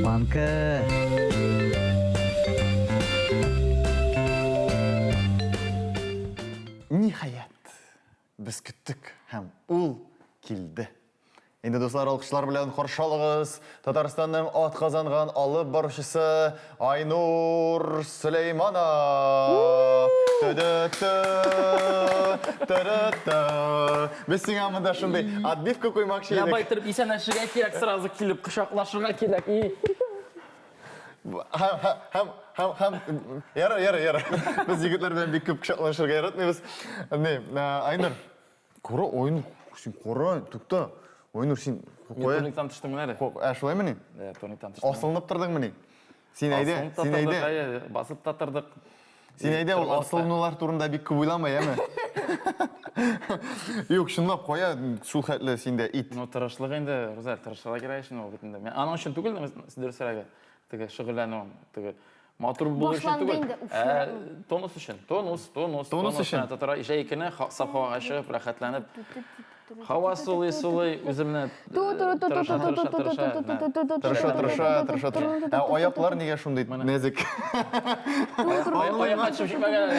Банка. Ниһаять, без көттек һәм ул килде. Инде, дуслар, алкышлар белән каршы алыгыз Татарстанның атказанган алып баручысы Айнур Сөләйманов. Без сиңа монда шундый отбивка куймакчы идек. Ябай торып исәнләшергә кирәк, сразу килеп кочаклашырга кирәк. И. Һәм, һәм, һәм, һәм, ярар, ярар, ярар. Без егетләр белән бик күп кочаклашырга яратмыйбыз. Не, Айнур, Кара, Айнур, син кара, тукта. Айнур, син Мин кая? турниктан төштем генә әле. Ә шулаймыни? Ә, турниктан төштем. Асылынып тордыңмыни? Син әйдә, Асылынып та син тордык, әйдә. әйе, басып та тордык. Син әйдә, ул Тормадык та. асылынулар турында бик күп уйлама, яме? Юк, чынлап, кая шул хәтле синдә ит? Ну, тырышлык инде, Рүзәл, тырышырга кирәк ич, ну, бит инде. Мин аның өчен түгел, дөресрәге, теге шөгыльләнүем, теге Матур булу өчен Башланды түгел. инде, уф, Ә, яратмыйм. тонус өчен. Тонус, тонус, Тонус өчен. Менә Татара җәй көне саф һавага чыгып, рәхәтләнеп, һава сулый, сулый, үземне тырыша, тырыша, тырыша. Менә. Тырыша, тырыша, тырыша, тырыша. Ә аяклар нигә шундый нәзек? Аякка төшеп җитмәгән әле.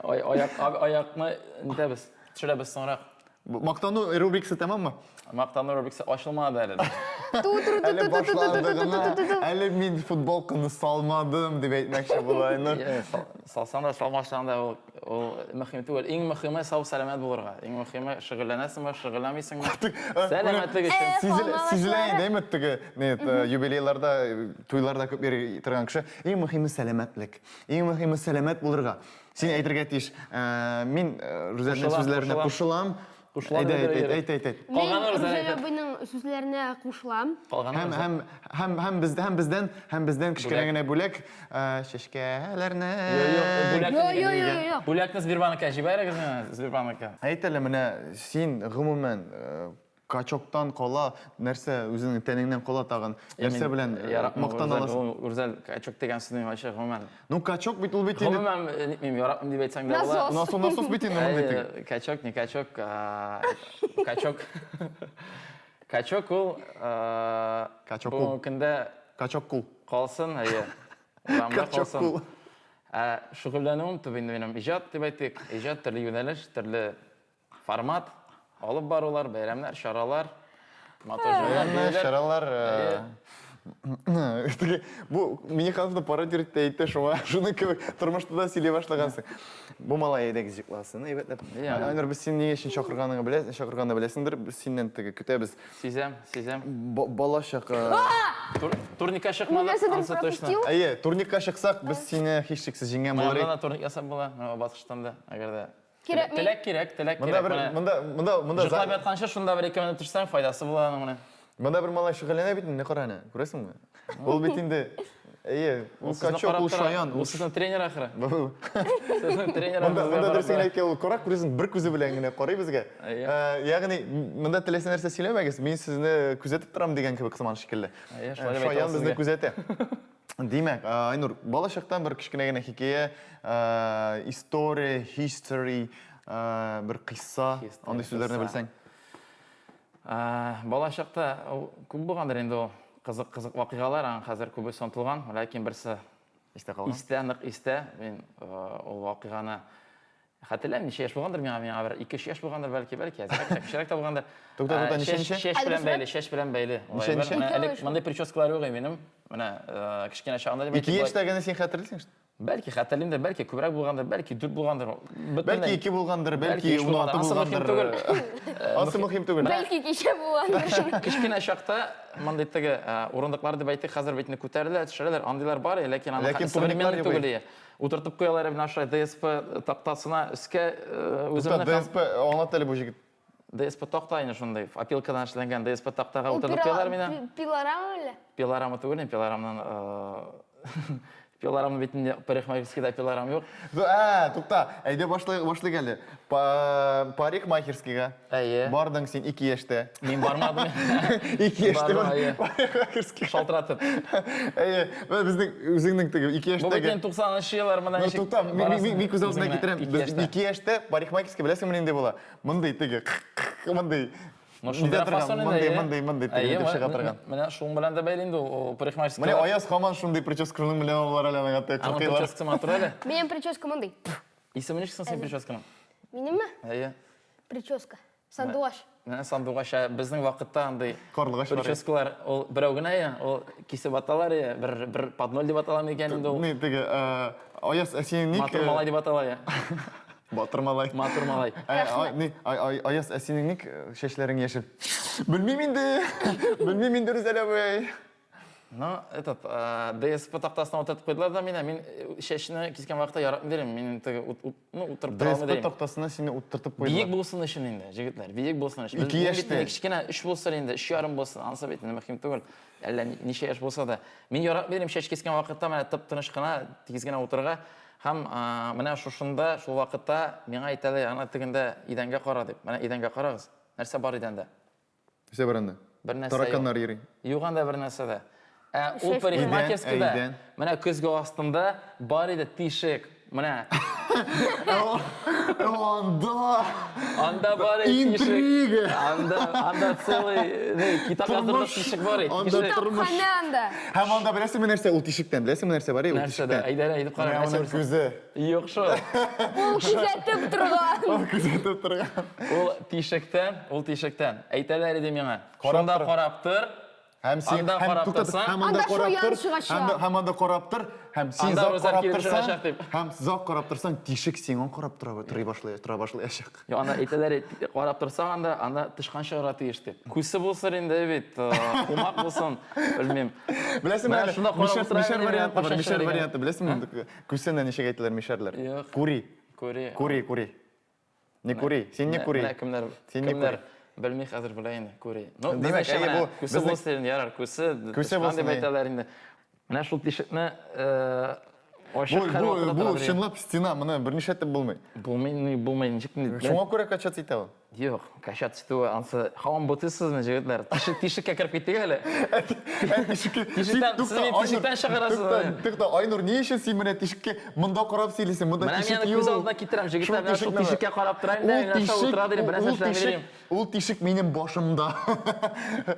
Ай, аяк, аякны нитәбез, төшерәбез соңрак. Мактану рубрикасы тәмаммы? Мактану рубрикасы ачылмады әле. Әле башланды гына. Әле мин футболканы салмадым дип әйтмәкче була Айнур. Салсаң да, салмасаң да ул ул мөһим түгел. Иң мөһиме сау сәламәт булырга. Иң мөһиме шөгыльләнәсеңме, шөгыльләнмисеңме? Сәламәтлек өчен. Сизелә инде, әйме теге, нет, юбилейларда, туйларда күп йөри торган кеше. Иң мөһиме сәламәтлек. Иң мөһиме сәламәт булырга. Син әйтергә тиеш. Э, мин э, Рүзәлнең сүзләренә кушылам. Кушылам. Әйдә, әйт, әйт, әйт, әйт. Мин Рүзәл абыйның сүзләренә кушылам. Һәм һәм һәм һәм без һәм бездән һәм бездән кечкенә генә бүләк э, чәчкәләрне. Юк, юк, Юк, юк, юк. Бүләкне Сбербанкка җибәрегез миңа, Сбербанкка. Әйт әле менә син гомумән Качоктан кала нәрсә, үзеңнең тәнеңнән кала тагын нәрсә белән мактана аласың? Рүзәл, качок дигән сүзне вообще гомумән. Ну, качок бит ул бит инде. Гомумән, нитмим, яратмыйм дип әйтсәң дә була. Насос, насос бит инде мондый теге. Качок, не качок, качок. Качок ул, Качок ул. Бүгенге көндә Качок кул. Калсын, әйе. Урамда Качок калсын. кул. Ә шөгыльләнүем төп инде минем иҗат дип әйтик. Иҗат төрле юнәлеш, төрле Формат, алып барулар, бәйрәмнәр, чаралар, матур җырлар, Бәйрәмнәр, биюләр. чаралар. Теге, бу Минихановны пародировать итә итә шуңа, шуның кебек тормышта да сөйли башлагансың. Бу малай әйдәгез йокласын, әйбәтләп. Айнур, без сине ни өчен чакырганыңны беләсең, чакырганны беләсеңдер, без синнән теге көтәбез. Сизәм, сизәм. Бала чак. Турникка чыкмадык, ансы точно. Әйе, турникка чыксак, без сине һичшиксез җиңгән булыр идек. Монда да турник ясап була, баскычтан да, әгәр дә Кирәкми. Теләк кирәк, теләк Монда кирәк. бер, Менә монда, монда, монда. Йоклап ятканчы шунда бер ике минут төшсәң, файдасы була аның менә. Монда бер малай шөгыльләнә бит инде, кара әнә, күрәсеңме? Ул бит инде, әйе, ул качок, ул шаян. Ул сезнең тренер ахры. Сезнең тренер. Монда, монда дөресен генә әйткән, ул карап күрәсең, бер күзе белән генә карый безгә. Ягъни, монда теләсә нәрсә сөйләмәгез, мин сезне күзәтеп торам дигән кебек сыман шикелле. Шаян безне күзәтә. Димәк, Айнур, бала чактан бер кечкенә генә хикәя, история, history, бер кыйсса, андый сүзләрне белсәң. Бала чакта күп булгандыр инде ул кызык-кызык вакыйгалар, аның хәзер күбесе онытылган, ләкин берсе истә калган. Истә, нык истә. Мин ул вакыйганы Хәтерләмим, ничә яшь булгандыр миңа, миңа бер 2-3 яшь булгандыр, бәлки, бәлки, әзрәк тә, кечерәк тә булгандыр. Тукта, тукта, ничә, ничә? Чәч белән бәйле, чәч белән бәйле. Ничә, ничә? Менә элек мондый прическалар юк иде минем. Менә кечкенә чагында дип 2 яшьтә генә син хәтерлисең? Бәлки хәтерлим дә, бәлки күбрәк булгандыр, бәлки 4 булгандыр. Бәлки 2 булгандыр, бәлки 16 булгандыр. Ансы мөһим түгел. Бәлки кичә булгандыр. Кечкенә чакта мондый теге урындыклар дип әйтик, хәзер бит инде күтәрелә, төшерәләр, андыйлар бар, ләкин аны современный түгел. Утыртып куялар менә шулай ДСП тактасына өскә үземне. Тукта, ДСП аңлат әле бу җегет. ДСП такта инде шундый, опилкадан эшләнгән ДСП тактага утыртып куялар мине. Пилорама әллә? Пилорама түгел, пилорамнан пилорама бит инде парикмахерскийда пилорам юк. Ә, тукта, әйдә башлыйк, башлыйк әле. Парикмахерскийга. Әйе. Бардың син 2 яшьтә. Мин бармадым. 2 яшьтә парикмахерскийга. Шалтыратып. Әйе, менә безнең үзеңнең теге 2 яшьтәге. Бу бит инде 90 еллар монда ничек. Тукта, мин күз алдына китерәм. Без 2 яшьтә парикмахерский беләсеңме нинди була? Мондый теге мондый. Ну, шундый Нидә торган, фасон инде, мондый, әйе. мондый, мондый Әйе, итеп чыга торган. Менә шуның белән дә бәйле инде ул парикмахерский. Менә Аяз һаман шундый прическа шуның белән алар әле аңа Аның кыркыйлар. прическасы матур әле. Минем прическа мондый. Исеме ничек соң синең прическаның? Минемме? Әйе. Прическа. Сандугач. Менә сандугач, ә безнең вакытта андый Карлыгач бар. прическалар ул берәү генә я, ул кисеп аталар я, бер бер под ноль дип атала микән инде ул? Ни теге, Аяз, ә синең ник Матур малай дип атала я. Батыр малай. Матур малай. Ни, Аяз, ә синең ник чәчләрең яшел? Белмим инде. Белмим инде, Рүзәл абый. Ну, этот, ДСП тактасына утыртып куйдылар да мине. Мин чәчне кискән вакытта яратмый дирем. Мин теге, ну, утырып тора алмый ДСП дирем. тактасына сине утыртып куйдылар. Биек булсын өчен инде, җегетләр, биек булсын өчен. Ике яшьтә. Кечкенә 3 булсын инде, 3,5 булсын. Анысы бит инде мөһим түгел. Әллә ничә яшь булса да. Мин яратмый идем чәч кискән вакытта менә тып-тыныч кына, тигез генә утырырга. Һәм менә шушында, шул вакытта миңа әйтәләр, ана тегендә идәнгә кара дип. Менә идәнгә карагыз. Нәрсә бар идәндә? Нәрсә бар анда? Бер нәрсә юк. Тараканнар йөри. Юк анда бер нәрсә дә. Ә ул Шәш парикмахерскийда Идән, идән. менә көзге астында бар иде тишек. Менә. Анда! Анда бар иде тишек. Интрига! Анда, анда целый, не, китап яздырырлык Тормыш. тишек бар иде. Анда Тишек. тормыш. Китапханә анда. Һәм анда беләсеңме нәрсә ул тишектән? Беләсеңме нәрсә бар ул Нәрсә дә? тишектән? Әйдә, әйтеп кара, Менә нәрсә аның белсең? күзе. Юк шул. Ул күзәтеп торган. Ул күзәтеп торган. Ул тишектән, ул тишектән. Әйтәләр иде миңа. Карап Шунда тор. карап тор. Һәм син Анда һәм карап тукта, торсаң- һәм анда Анда карап шаян тор, чыгачак. һәм һәм анда карап тор, һәм син Анда зак Роза карап килеп торсаң, чыгачак дип. һәм зак карап торсаң, тишек сиңа карап тора, тора башлый, тора башлаячак. Юк, анда әйтәләр, карап торсаң анда, анда тычкан чыгарга тиеш дип. Күсе булсын инде бит, кумак булсын, белмим. Беләсеңме Менә әле, шунда карап мишәр, утыра мишәр инде, варианты бар, кайчан мишәр чыгар варианты, беләсеңме? Күсене ничек әйтәләр мишәрләр? Юк. Кури. Кури. Кури, кури. Не кури, син не кури. Менә кемнәр, Син не кемнәр кури. белми хәзер белә инде, кури. Ну, Димәк, безнеңчә әйе, менә бу күсе безнең- булсын инде, ярар, күсе, Күсе тычкан булсын, дип әйе. әйтәләр инде. Менә шул тишекне Бу, ачык һәр бу, вакытта бу тора бирә. чынлап стена, моны берничә итеп булмый. Булмый, ни булмый, ничек ни. Шуңа күрә качаться итә ул. Юк, качаться итүе, ансы һаман бутыйсызмы, җегетләр? Тишек, тишеккә кереп киттек әле. Тишеккә, Тишектән, сез мине тишектән чыгарасыз. Тукта, Айнур, ни өчен син менә тишеккә монда карап сөйлисең? Монда Менә тишек мин аны юк. күз алдына китерәм, җегетләр, Шул менә шул тишекне- тишеккә карап тора инде, Ул менә шул тишек, утыра дирем, бер нәрсә ул эшләми тишек, дирем. ул тишек минем башымда.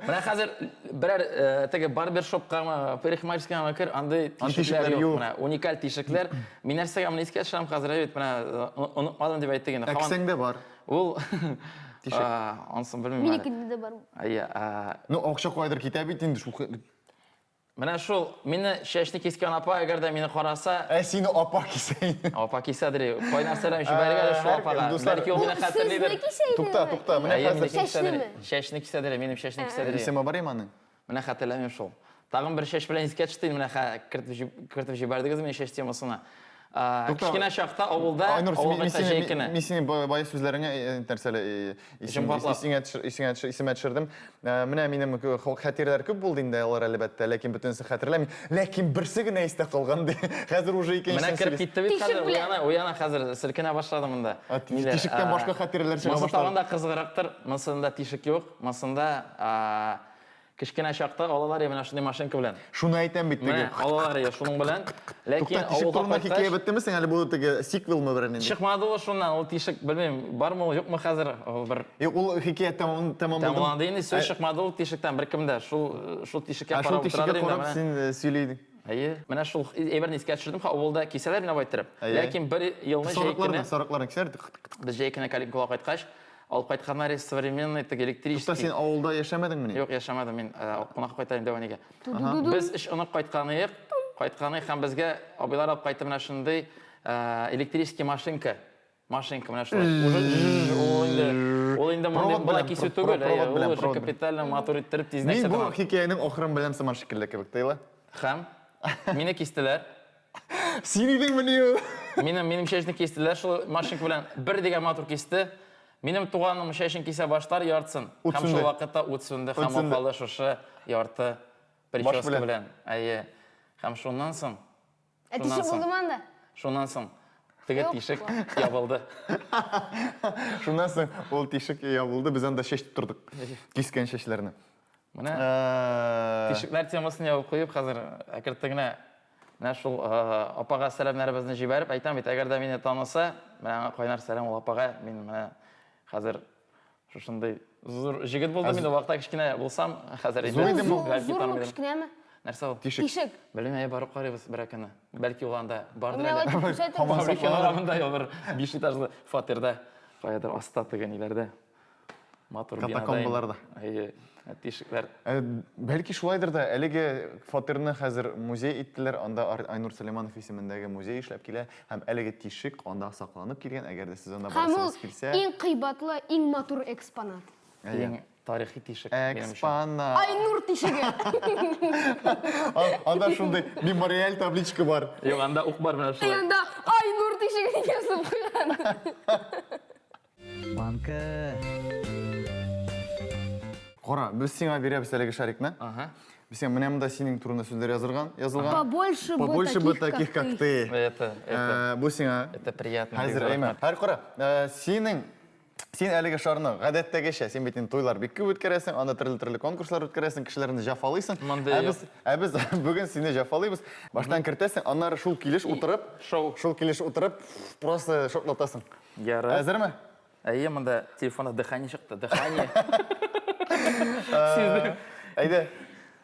Менә хәзер берәр теге барбершопкамы, парикмахерскийгамы кер, андый тишекләр тишекләр юк. юк. Менә уникаль тишекләр. Мин нәрсәгә моны искә төшерәм хәзер, бит менә онытмадым дип әйттек инде. Ә кесәңдә бар. Ул Тишек. Анысын белмим әле. Минекендә дә бар. Әйе, Ну, акча кайдыр китә бит инде шул. Менә шул, мине чәчне кискән апа, әгәр дә мине караса, Ә сине апа кисә инде. Апа кисәдер, кайнар сәлам җибәрергә дә шул апага. Дуслар, Бәлки ул мине хәтерлидер. Сезне кисә идеме? Тукта, тукта, менә Әйе, хәзер. мине кисәдер. Чәчнеме? Чәчне кисәдер, минем чәчне кисәдер. Исеме бар име аның? Менә хәтерләмим шул. Тагын бер чәч белән искә төште, менә кертеп җибәрдегез мине чәч темасына. Кечкенә чакта авылда, Айнур, авылга мин җәй көне. Мин синең бай сүзләреңә нәрсәле исеңә исеңә исемә төшердем. Менә минем хатирәләр күп булды инде алар әлбәттә, ләкин бөтенесе хәтерләмим. Ләкин берсе генә истә калган ди. Хәзер уже икенчесен. Менә кереп китте бит хәзер, уяна, уяна хәзер селкенә башлады монда. Тишектән башка хатирәләр чыга башлады. Монысы тагын да кызыграктыр. Монысында тишек юк. Монысында Кечкенә чакта алалар иде менә шундый машинка белән. Шуны әйтәм бит теге. Менә алалар иде шуның белән. Ләкин Тукта, тишек авылга турында кайткач, хикәя беттеме соң әле бу теге сиквелмы берәр нинди? Чыкмады ул шуннан, ул тишек, белмим, бармы ул, юкмы хәзер, ул бер Юк, ул хикәя тәмам тәмам булдымы? Тәмамланды инде, сүз чыкмады ул тишектән беркем дә. Шул шул тишеккә Ә шул карап тишеккә утырадыр инде карап менә. син сөйли идең. Әйе, менә шул әйберне искә төшердем, авылда кисәләр менә байтырып. Әйе. Ләкин бер елны җәй Сарыкларны, көне сарыкларны кисәр. Без җәй көне каникулга кайткач, Алып кайтканнар из современный, теге электрический. Тукта, син авылда яшәмәдеңмени? Юк, яшәмәдем мин. Кунакка кайта инде әнигә. Без өч онык кайтканыек, кайтканыек һәм безгә абыйлар алып кайтты менә шундый электрический машинка. Машинка менә шулай. Уже ул инде, ул инде мондый болай кисү түгел, ул уже капитально матур иттереп тиз Мин бу хикәянең ахырын беләм сыман шикелле кебек тоела. Һәм мине кистеләр. Син идеңмени ул? Минем, минем чәчне кистеләр шул машинка белән. Бер дигән матур кисте. Минем туганым чәчен кисә башлар яртысын. Ут Һәм шул сүнде. вакытта ут сүнде Ут һәм ул сүнде. калды шушы ярты прическа белән. белән. Әйе. Һәм шуннан соң, Ә шуннан тишек соң, булдымы анда? шуннан соң теге Юк. тишек ябылды. Шуннан соң ул тишек ябылды, без анда чәч тордык. Кискән чәчләрне. Менә тишекләр темасын ябып куеп, хәзер әкертен генә менә шул апага сәламнәребезне җибәреп әйтәм бит, әгәр дә мине таныса, менә аңа кайнар сәлам ул апага, мин менә хәзер шушындый Зур җегет булдым инде, вакытта кечкенә булсам, хәзер инде. Зур идеме ул? Зурмы, кечкенәме? Нәрсә ул? Тишек. Тишек. Белмим, әйе, барып карыйбыз берәр көнне. Бәлки ул анда бардыр әле. Фабрика урамында я бер биш этажлы фатирда, каядыр аста теге ниләрдә. Матур бинада. Катакомбаларда. Әйе, тишекләр. Бәлки шулайдыр да, әлеге фатирны хәзер музей иттеләр, анда Айнур Сөләйманов исемендәге музей эшләп килә, һәм әлеге тишек анда сакланып килгән, әгәр дә сез анда барасыгыз килсә. Һәм ул иң кыйбатлы, иң матур экспонат. Иң тарихи тишек. Экспонат. Айнур тишеге. Анда шундый мемориаль табличка бар. Юк, анда ук бар менә шулай. Анда Айнур тишеге дип язып куйган. Банка. Кара, без сиңа бирәбез әлеге шарикны. Ага. Без сиңа менә монда синең турында сүзләр язылган, язылган. Побольше бы Побольше бы таких, как ты. Это, это. Бу сиңа. Это приятно. Хәзер, әйме. Хәзер кара, синең Син әлеге шарны гадәттәгечә, син бит инде туйлар бик күп үткәрәсең, анда төрле-төрле конкурслар үткәрәсең, кешеләрне җафалыйсың. Мондый Ә без, ә без бүген сине җафалыйбыз. Баштан кертәсең, аннары шул килеш утырып, Шоу. Шул килеш утырып, просто шоклатасың. Ярар. Әзерме? Әйе, монда телефонда дыхание чыкты, дыхание. Сиздем. Әйдә.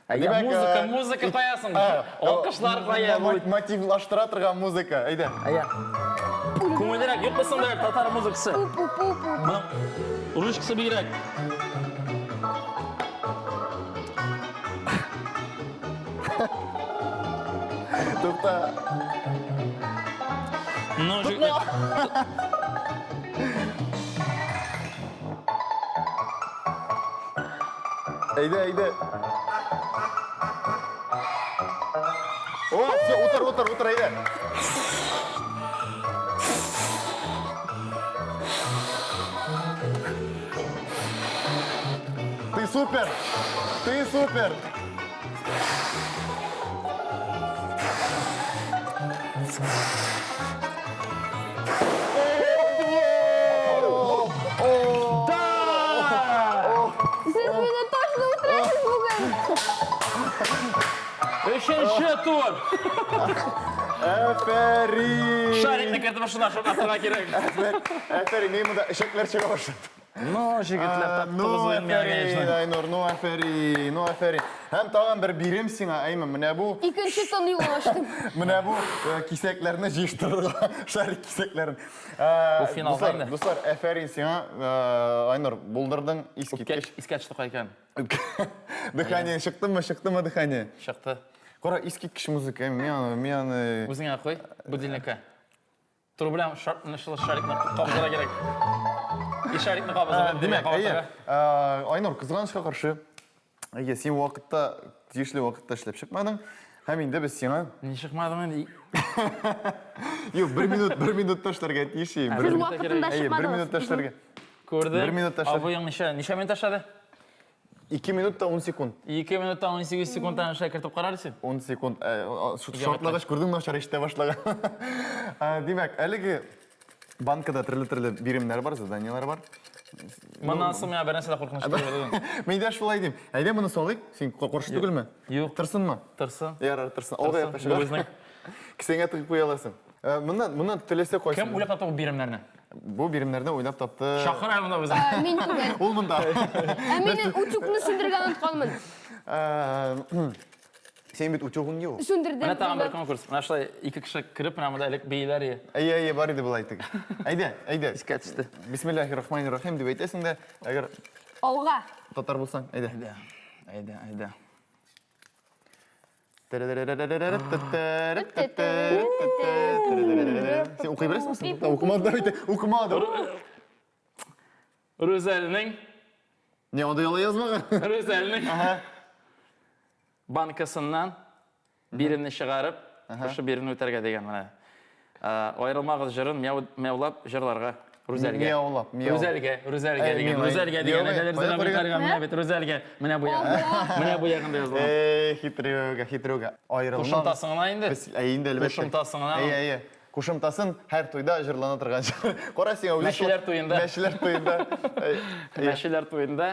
Әйдә, Димәк, музыка, музыка куясың. Алкышлар кая бу. Мотивлаштыра торган музыка. Әйдә. Әйдә. Күңеллерәк, юкмы соң да татар музыкасы? Моның ручкасы бигрәк. Тукта. Ну, җегетләр. Әйдә, әйдә. О, все, утыр, утыр, утыр, әйдә. Ты супер! Ты супер! Сез мине точно үтерәсез бүген. Өченче тур. Әфәрин! Шарикны кертеп шуна шартлатырга кирәк. Әфәрин, мин монда эчәкләр чыга башлады. Ну, җегетләр, таптыгыз Ну, уен миңа, әфәрин, конечно. Айнур, ну, әфәрин, ну, әфәрин. Һәм тагын бер бирем сиңа, әйме, менә бу, Икенче тон юлын ачтым. менә бу кисәкләрне җыештырырга, шарик кисәкләрен. Бу финалда Дуслар, инде. дуслар, әфәрин сиңа, Айнур, булдырдың, искиткеч. Искә төште кайкан. Дыхание чыктымы, чыктымы дыхание? Чыкты. Кара, искиткеч музыка, мин аны, мин аны... Үзеңә куй, будильникка. Тору белән шар, менә шул шарикны кабызырга кирәк. И шарикны кабызып, Димәк, әйе. Айнур, кызганычка каршы, әйе, син вакытта, тиешле вакытта эшләп чыкмадың. Һәм инде без сиңа... Ни чыкмадың инде? Юк, бер минут, бер минутта эшләргә тиеш идем. Сез вакытында Әйе, бер минутта чыкмадыгыз. эшләргә. Күрдем. Бер минутта эшләп. Абыең ничә, ничә минут эшләде? 2 минут та 10 секунд. 2 минут та 18 секундтан эшләп кертеп карар син. 10 секунд. Шартлагач күрдең начар ишетә башлаган. Димәк, әлеге банкада төрле-төрле биремнәр бар, заданиеләр бар. Моннан соң миңа бернәрсә дә куркыныч түгел. Мин дә шулай дим. Әйдә моны салыйк. Син каршы түгелме? Юк. Тырсынмы? Тырсын. Ярар, тырсын. Алга якка чыгар. Безнең. Кесәңә тыгып куя аласың. Моннан, моннан теләсә кайсы. Кем уйлап тапты бу биремнәрне? Бу биремнәрне уйлап тапты. Чакыр әле монда үзен. Мин түгел. Ул монда. Ә мин утюгны сүндерергә онытканмын. Син бит утюгың юк. Сүндердем. Менә тагын бер конкурс. Менә шулай ике кеше кереп, менә монда элек бииләр иде. Әйе, әйе, бар иде болай теге. Әйдә, әйдә. Искә төште. Бисмиллахир рахманир рахим дип әйтәсең дә, әгәр Алга. татар булсаң, әйдә. Әйдә, әйдә, әйдә. Син укый беләсеңме соң? Укымады да бит. Укымады. Рүзәлнең Не, анда ялай язмаган. Рүзәлнең банкасыннан биремне чыгарып, шушы биремне үтәргә дигән менә. Аерылмагыз җырын мяулап җырларга. Рүзәлгә. Мяулап, мяу. Рүзәлгә, Рүзәлгә дигән. Рүзәлгә дигән. Рүзәлгә Рүзәлгә менә бит Рүзәлгә. Менә бу ягында. Менә бу ягында язылган. Эй, хитрюга, хитрюга. Аерылмагыз. Кушымтасын гына инде. Әй, инде әлбәттә. Кушымтасын гына. Әй, әй. Кушымтасын һәр туйда җырлана торган җыр. Кара сиңа үзе. Мәчеләр туенда. Мәчеләр туенда. Мәчеләр туенда.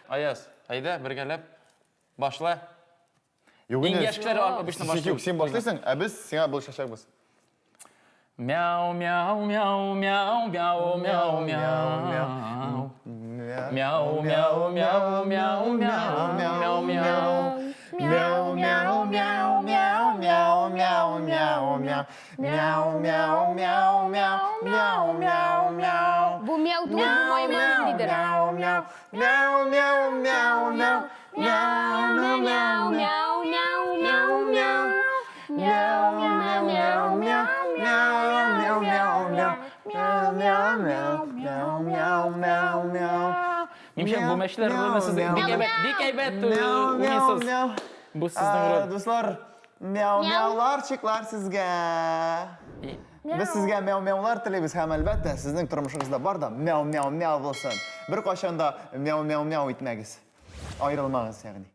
Аяз, әйдә, бергәләп башла. Юк Иң инде. яшь кешеләр обычно башлый. Юк, син башлыйсың, ә без сиңа булышачакбыз. Мяу, мяу, мяу, мяу, мяу, мяу, мяу. Мяу, мяу, мяу, мяу, мяу, мяу, мяу. Мяу, мяу, мяу, мяу, мяу, мяу, мяу, мяу. Мяу, мяу, мяу, мяу, мяу, мяу, мяу. Бу мяу түгел, бу маймыл ниндидер. Мяу, мяу, мяу, мяу, мяу, мяу, мяу, мяу, Мяу, мяу, мяу, мяу, мяу, мяу. мяу, мяу, мяу, мяу, мяу, мяу, мяу, мяу, мяу, мяу, мяу, мяу, мяу, мяу. Минемчә, бу мәчеләр ролен сез бик әйбәт, бик әйбәт Мяу, мяу, уйныйсыз. мяу. Бу сезнең роль. Дуслар, мяу, мяуларчиклар сезгә. Без сезгә мяу-мяулар телибез һәм әлбәттә, сезнең тормышыгызда бар да мяу-мяу-мяу булсын. Беркайчан да мяу-мяу-мяу итмәгез. Аерылмагыз, ягъни.